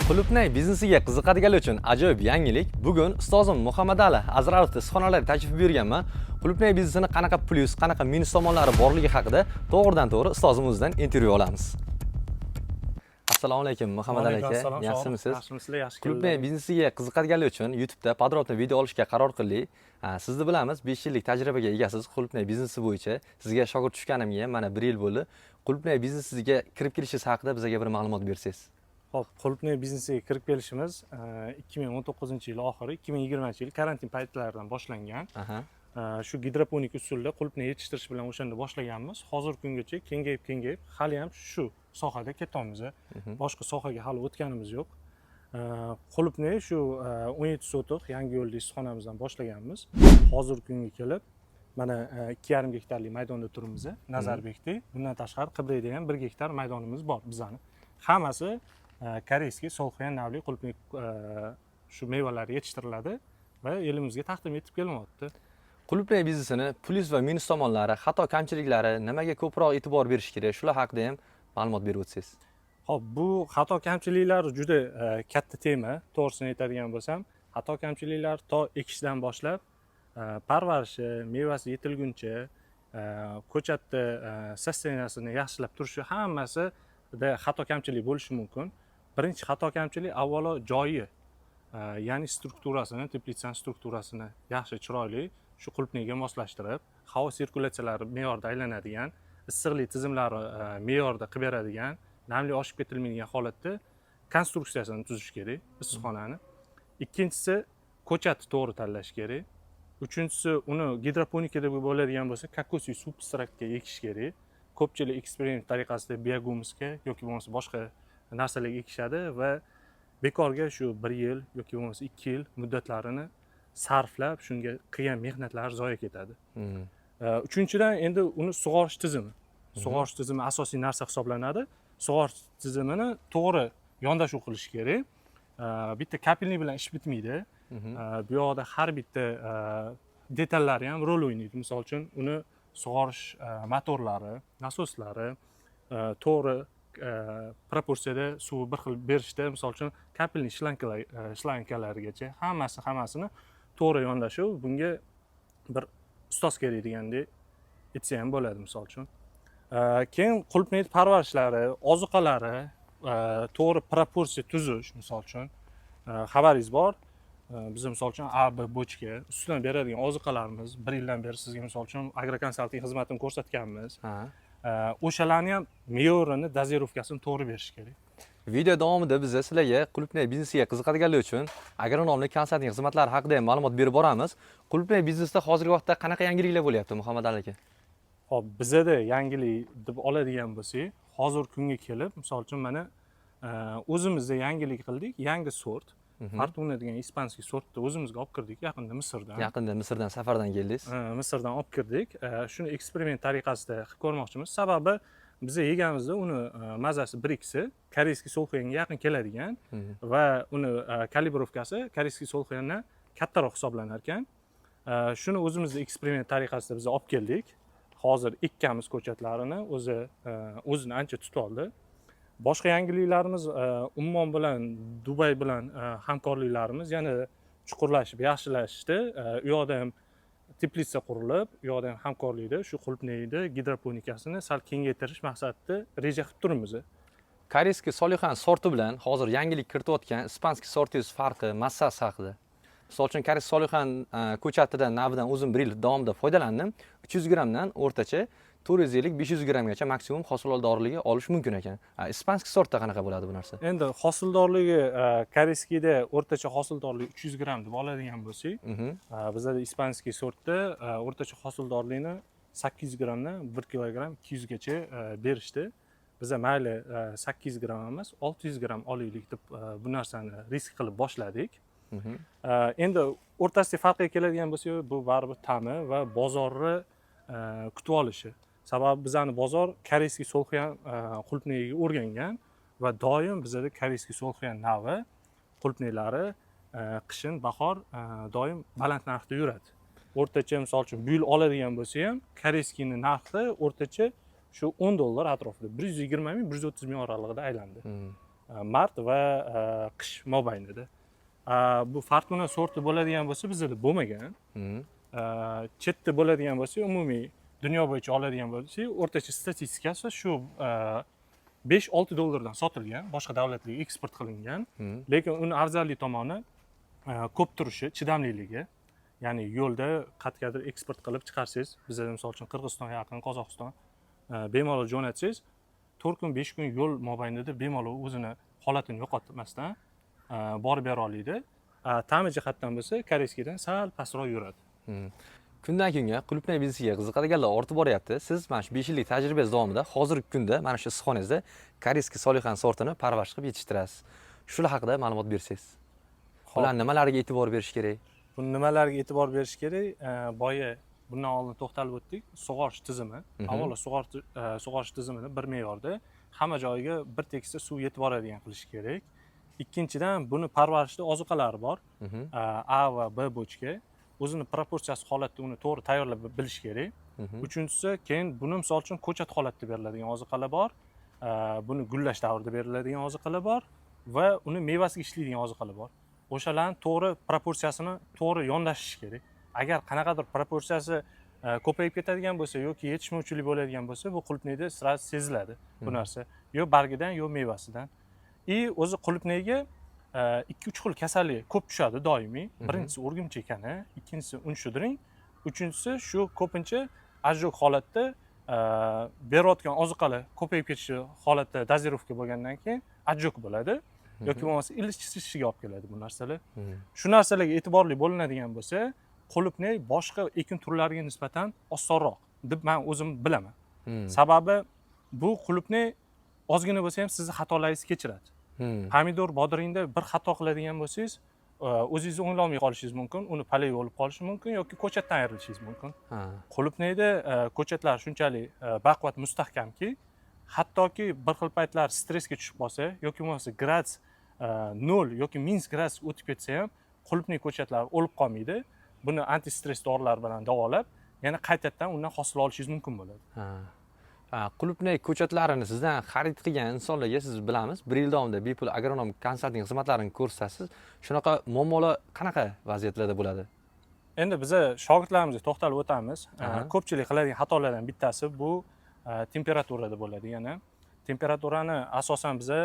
Qulupnay biznesiga qiziqadiganlar uchun ajoyib yangilik. Bugun ustozim Muhammadali Azrarovni issiqxonalariga tashrif buyurganman. Qulupnay biznesini qanaqa plyus, qanaqa minus tomonlari borligi haqida to'g'ridan to'g'ri ustozim o'zidan intervyu olamiz. Assalomu alaykum, Muhammadali Alaykum aka. assalom. Yaxshimisiz? Yaxshimisizlar, yaxshi. Qulupnay biznesiga qiziqadiganlar uchun YouTube'da подробно video olishga qaror qildik. Ha, sizni bilamiz, 5 yillik tajribaga egasiz qulupnay biznesi bo'yicha. Sizga shogird tushganimga ham mana 1 yil bo'ldi. Qulupnay biznesiga kirib kelishingiz haqida bizga bir ma'lumot bersangiz. Ho'p, qulupnay biznesiga kirib kelishimiz 2019 yil oxiri, 2020 yil karantin paytlaridan boshlangan. Shu gidroponik usulda qulupnay yetishtirish bilan o'shanda boshlaganmiz. Hozirgi kungacha kengayib, kengayib, hali ham shu sohada ketyapmiz. Boshqa sohaga hali o'tganimiz yo'q. Qulupnay shu 17 sotix Yangi yo'lda issiqxonamizdan boshlaganmiz. Hozirgi kunga kelib mana 2,5 gektarlik maydonda turibmiz Nazarbekda. Bundan tashqari Qibrayda ham 1 gektar maydonimiz bor bizani. Hammasi корейский Solxuan navli qulupnay shu mevalari yetishtiriladi va elimizga taqdim etib kelinyapti. Qulupnay biznesini plyus va minus tomonlari, xato kamchiliklari, nimaga ko'proq e'tibor berish kerak, shular haqida ham ma'lumot berib o'tsangiz. Ho'p, bu xato kamchiliklar juda katta tema. To'g'risini aytadigan bo'lsam, xato kamchiliklar to ekishdan boshlab parvarishi, mevasi yetilguncha, ko'chatni состояния sini yaxshilab turishi, hammasida xato kamchilik bo'lishi mumkin. Birinchi xato kamchilik avvalo joyi, ya'ni strukturasini, teplitsani strukturasini yaxshi, chiroyli shu qulupnayga moslashtirib, havo sirkulyatsiyalari me'yorda aylanadigan, issiqlik tizimlari me'yorda qilib beradigan, namlik oshib ketilmaydigan holatda konstruksiyasini tuzish kerak issiqxonani. Ikkinchisi, ko'chatni to'g'ri tanlash kerak. Uchinchisi, uni gidroponikada bo'ladigan bo'lsa, кокосовый субстрат ga ekish kerak. Ko'pchilik eksperiment tariqasida biogumusga yoki bo'lmasa boshqa narsalarga ekishadi va bekorga shu bir yil yoki bo'lmasa 2 yil muddatlarini sarflab, shunga qilgan mehnatlari zoya ketadi. Uchinchidan, endi uni sug'orish tizimi. Sug'orish tizimi asosiy narsa hisoblanadi. Sug'orish tizimini to'g'ri yondashuv qilish kerak. Bitta капельный bilan ish bitmaydi. Bu yoqda har bitta detallari ham rol o'ynaydi. Misol uchun, uni sug'orish motorlari, nasoslari to'g'ri proporsiyada suvi bir xil berishda, misol uchun, капельный shlankalar, shlankalargacha hammasi, hammasini to'g'ri yondashuv, bunga bir ustoz kerak degandek aytsa ham bo'ladi, misol uchun. Keyin qulupnay parvarishlari, ozuqalari to'g'ri proporsiya tuzish, misol uchun, xabaringiz bor, biz, misol uchun, A, B бочка ustidan beradigan ozuqalarimiz, bir yildan beri sizga, misol uchun, agrokonsalting xizmatini ko'rsatganmiz. O'shalarni ham me'yorini, дозировка sini to'g'ri berish kerak. Video davomida biz sizlarga qulupnay biznesiga qiziqadiganlar uchun agronomlik konsalting xizmatlari haqida ham ma'lumot berib boramiz. Qulupnay biznesida hozirgi vaqtda qanaqa yangiliklar bo'lyapti, Muhammad Ali aka? Ho'p, bizada yangilik deb oladigan bo'lsak, hozirgi kunga kelib, misol uchun, mana o'zimizda yangilik qildik, yangi sort, Fortuna degan испанский sortni o'zimizga olib kirdik yaqinda Misrdan. Yaqinda Misrdan safardan keldingiz. Misrdan olib kirdik. Shuni eksperiment tariqasida qilib ko'rmoqchimiz. Sababi biza yeganimizda uni mazasi Brix i корейский Solxuanga yaqin keladigan va uni калибровка si корейский Solxuandan kattaroq hisoblanar ekan. Shuni o'zimizda eksperiment tariqasida biz olib keldik. Hozir ekkamiz ko'chatlarini, o'zi o'zini ancha tutib oldi. Boshqa yangiliklarimiz Ummon bilan, Dubay bilan hamkorliklarimiz yana chuqurlashib, yaxshilashdi. U yoqda ham teplitsa qurilib, u yoqda ham hamkorlikda shu qulupnayni gidroponikasini sal kengaytirish maqsadida reja qilib turibmiz. Корейский Solixan sorti bilan hozir yangilik kiritayotgan испанский sortingiz farqi, massasi haqida. Misol uchun, корейский Solixan ko'chatidan, navidan o'zim bir yil davomida foydalandim. 300 grammdan o'rtacha 450-500 grammgacha maksimum hosildorligi olish mumkin ekan. Испанский sortda qanaqa bo'ladi bu narsa? Endi hosildorligi, корейский da o'rtacha hosildorlik 300 gramm deb oladigan bo'lsak, bizada испанский sortda o'rtacha hosildorlikni 800 grammdan 1 kilogramm 200 gacha berishdi. Biza mayli, 800 gramm emas, 600 gramm olaylik deb bu narsani risk qilib boshladik. Endi o'rtasidagi farqqa keladigan bo'lsak, bu baribir ta'mi va bozorni kutib olishi. Sababi bizani bozor корейский Solxuan qulupnayiga o'rgangan va doim bizada корейский Solxuan navi qulupnaylari qishin, bahor doim baland narxda yuradi. O'rtacha, misol uchun, bu yil oladigan bo'lsa ham, корейский ni narxi o'rtacha shu 10 dollar atrofida, 120 ming, 130 ming oralig'ida aylandi. Mart va qish mobaynida. Bu Fortuna sorti bo'ladigan bo'lsa, bizada bo'lmagan. Chetda bo'ladigan bo'lsa, umumiy dunyo bo'yicha oladigan bo'lsak, o'rtacha statistikasi shu 5-6 dollardan sotilgan, boshqa davlatlarga eksport qilingan. Lekin uni afzallik tomoni ko'p turishi, chidamliligi. Ya'ni yo'lda qayergadir eksport qilib chiqarsangiz, bizada misol uchun Qirg'iziston yaqin, Qozog'iston, bemalol jo'natsangiz, 4 kun, 5 kun yo'l mobaynida bemalol o'zini holatini yo'qotmasdan borib bera oladi. Ta'mi jihatdan bo'lsa, корейский dan sal pastroq yuradi. Kundan kunga qulupnay biznesiga qiziqadiganlar ortib boryapti. Siz mana shu 5 yillik tajribangiz davomida hozirgi kunda mana shu issiqxonangizda корейский Solixan sortini parvarish qilib yetishtirasiz. Shular haqida ma'lumot bersangiz. Ho'p. Ular nimalarga e'tibor berish kerak? Buni nimalarga e'tibor berish kerak? Boya bundan oldin to'xtalib o'tdik, sug'orish tizimi. Avvalo sug'orish tizimini bir me'yorda, hamma joyiga bir tekisda suv yetib boradigan qilish kerak. Ikkinchidan, buni parvarishda ozuqalari bor. A va B бочка, o'zini proporsiyasi holatda uni to'g'ri tayyorlab bilish kerak. Uchinchisi, keyin buni misol uchun ko'chat holatda beriladigan ozuqalar bor, buni gullash davrida beriladigan ozuqalar bor va uni mevasiga ishlaydigan ozuqalar bor. O'shalarni to'g'ri proporsiyasini to'g'ri yondashish kerak. Agar qanaqadir proporsiyasi ko'payib ketadigan bo'lsa yoki yetishmovchilik bo'ladigan bo'lsa, bu qulupnayda сразу seziladi bu narsa, yo bargidan, yo mevasidan. И o'zi qulupnayga ikki uch xil kasallik ko'p tushadi doimiy. Birinchisi o'rgimchak kani, ikkinchisi un shudring, uchinchisi shu ko'pincha ожог holatda, berayotgan ozuqalar ko'payib ketishi holatda, дозировка bo'lgandan keyin ожог bo'ladi yoki bo'lmasa ilish chisishiga olib keladi bu narsalar. Shu narsalarga e'tiborli bo'linadigan bo'lsa, qulupnay boshqa ekin turlariga nisbatan osonroq deb man o'zim bilaman. Sababi bu qulupnay ozgina bo'lsa ham sizni xatolaringizni kechiradi. Pomidor, bodringda bir xato qiladigan bo'lsangiz, o'zingizni o'nglolmay qolishingiz mumkin, uni полей bo'lib qolishi mumkin yoki ko'chatdan ayrilishingiz mumkin. Qulupnayda ko'chatlar shunchalik baquvvat, mustahkamki, hattoki bir xil paytlar stressga tushib qolsa yoki bo'lmasa gradus 0 yoki minus gradus o'tib ketsa ham, qulupnay ko'chatlari o'lib qolmaydi. Buni antistress dorilar bilan davolab, yana qaytadan undan hosil olishingiz mumkin bo'ladi. Ha. Ha, qulupnay ko'chatlarini sizdan xarid qilgan insonlarga, siz bilamiz, bir yil davomida bepul agronom konsalting xizmatlarini ko'rsatasiz. Shunaqa muammolar qanaqa vaziyatlarda bo'ladi? Endi biza shogirdlarimizga to'xtalib o'tamiz. Ko'pchilik qiladigan xatolardan bittasi bu temperaturada bo'ladi. Yana temperaturani asosan biza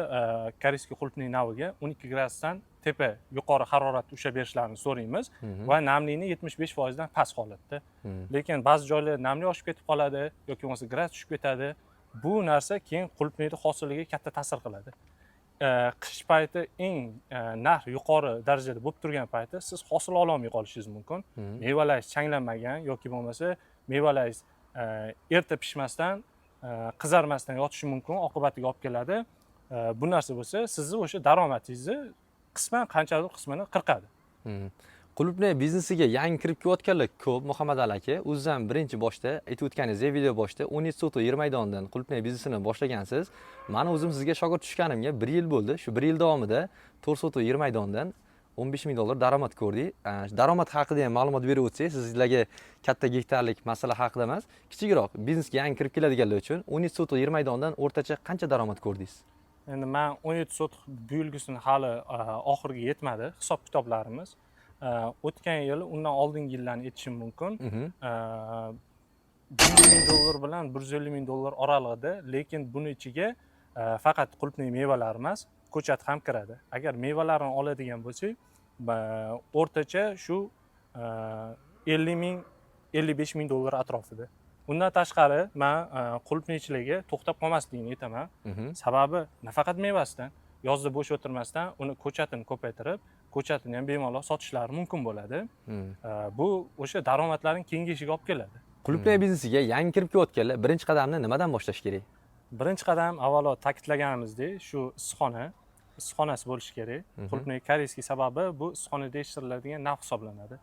корейский qulupnay naviga 12 gradusdan tepa, yuqori haroratda ushlab berishlarini so'raymiz va namlikni 75 foizdan past holatda. Lekin ba'zi joylarda namlik oshib ketib qoladi yoki bo'lmasa gradus tushib ketadi. Bu narsa keyin qulupnayni hosiliga katta ta'sir qiladi. Qish payti eng narx yuqori darajada bo'lib turgan payti siz hosil ololmay qolishingiz mumkin. Mevalaringiz changlanmagan yoki bo'lmasa mevalaringiz erta pishmasdan, qizarmasdan yotishi mumkin, oqibatiga olib keladi. Bu narsa bo'lsa sizni o'sha daromadingizni qisman, qanchadir qismini qirqadi. Qulupnay biznesiga yangi kirib kelayotganlar ko'p, Muhammad Ali aka. O'ziz ham birinchi boshda aytib o'tganingizdek, video boshida 17 sotix yer maydonidan qulupnay biznesini boshlagansiz. Mani o'zim sizga shogird tushganimga bir yil bo'ldi. Shu bir yil davomida 4 sotix yer maydonidan 15 ming dollar daromad ko'rdik. Daromad haqida ham ma'lumot berib o'tsangiz, sizlarga katta gektarlik masala haqida emas, kichikroq biznesga yangi kirib keladiganlar uchun 17 sotix yer maydonidan o'rtacha qancha daromad ko'rdingiz? Endi man 17 sotix bu yilgisini hali oxiriga yetmadi hisob kitoblarimiz. O'tgan yil, undan oldingi yillarni aytishim mumkin. 100 ming dollar bilan 150 ming dollar oralig'ida, lekin buni ichiga faqat qulupnay mevalari emas, ko'chat ham kiradi. Agar mevalarni oladigan bo'lsak, o'rtacha shu 50 ming, 55 ming dollar atrofida. Undan tashqari man qulupnaychilarga to'xtab qolmasligini aytaman. Sababi nafaqat mevasidan, yozda bo'sh o'tirmasdan uni ko'chatini ko'paytirib, ko'chatini ham bemalol sotishlari mumkin bo'ladi. Bu o'sha daromadlarning kengayishiga olib keladi. Qulupnay biznesiga yangi kirib kelayotganlar birinchi qadamni nimadan boshlash kerak? Birinchi qadam, avvalo ta'kidlaganimizdek, shu issiqxona, issiqxonasi bo'lishi kerak. Qulupnay корейский, sababi bu issiqxonada yetishtiriladigan nav hisoblanadi.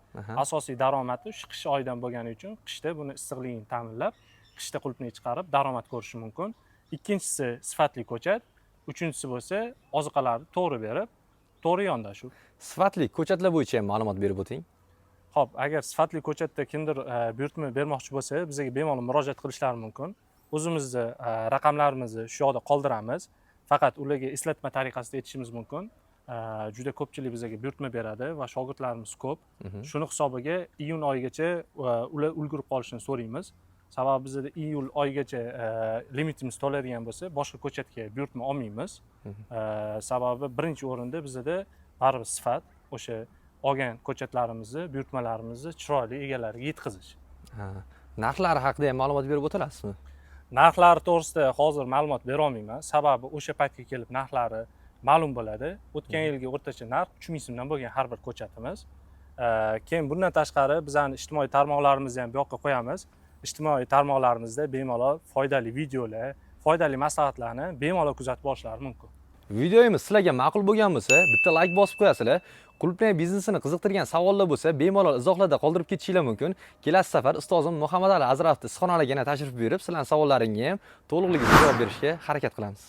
Asosiy daromadi shu qish oyidan bo'lgani uchun qishda buni issiqligini ta'minlab, qishda qulupnay chiqarib daromad ko'rishi mumkin. Ikkinchisi sifatli ko'chat, uchinchisi bo'lsa ozuqalarni to'g'ri berib, to'g'ri yondashuv. Sifatli ko'chatlar bo'yicha ham ma'lumot berib o'ting. Ho'p, agar sifatli ko'chatda kimdir buyurtma bermoqchi bo'lsa, bizga bemalol murojaat qilishlari mumkin. O'zimizni raqamlarimizni shu yoqda qoldiramiz. Faqat ularga eslatma tariqasida aytishimiz mumkin. Juda ko'pchilik bizga buyurtma beradi va shogirdlarimiz ko'p. Shuni hisobiga iyun oyigacha ular ulgurib qolishini so'raymiz. Sababi bizada iyul oyigacha limitimiz to'ladigan bo'lsa, boshqa ko'chatga buyurtma olmaymiz. Sababi birinchi o'rinda bizada baribir sifat, o'sha olgan ko'chatlarimizni, buyurtmalarimizni chiroyli egalariga yetkazish. Ha, narxlari haqida ham ma'lumot berib o'talasizmi? Narxlari to'g'risida hozir ma'lumot berolmayman, sababi o'sha paytga kelib narxlari ma'lum bo'ladi. O'tgan yilgi o'rtacha narx 3000 so'mdan bo'lgan har bir ko'chatimiz. Keyin bundan tashqari bizani ijtimoiy tarmoqlarimizni ham bu yoqqa qo'yamiz. Ijtimoiy tarmoqlarimizda bemalol foydali videolar, foydali maslahatlarni bemalol kuzatib borishlari mumkin. Videomiz sizlarga ma'qul bo'lgan bo'lsa, bitta layk bosib qo'yasizlar. Qulupnay biznesini qiziqtirgan savollar bo'lsa, bemalol izohlarda qoldirib ketishinglar mumkin. Kelasi safar ustozim Muhammad Ali Azrarovni issiqxonalariga yana tashrif buyurib, sizlarning savollaringga ham to'liqligicha javob berishga harakat qilamiz.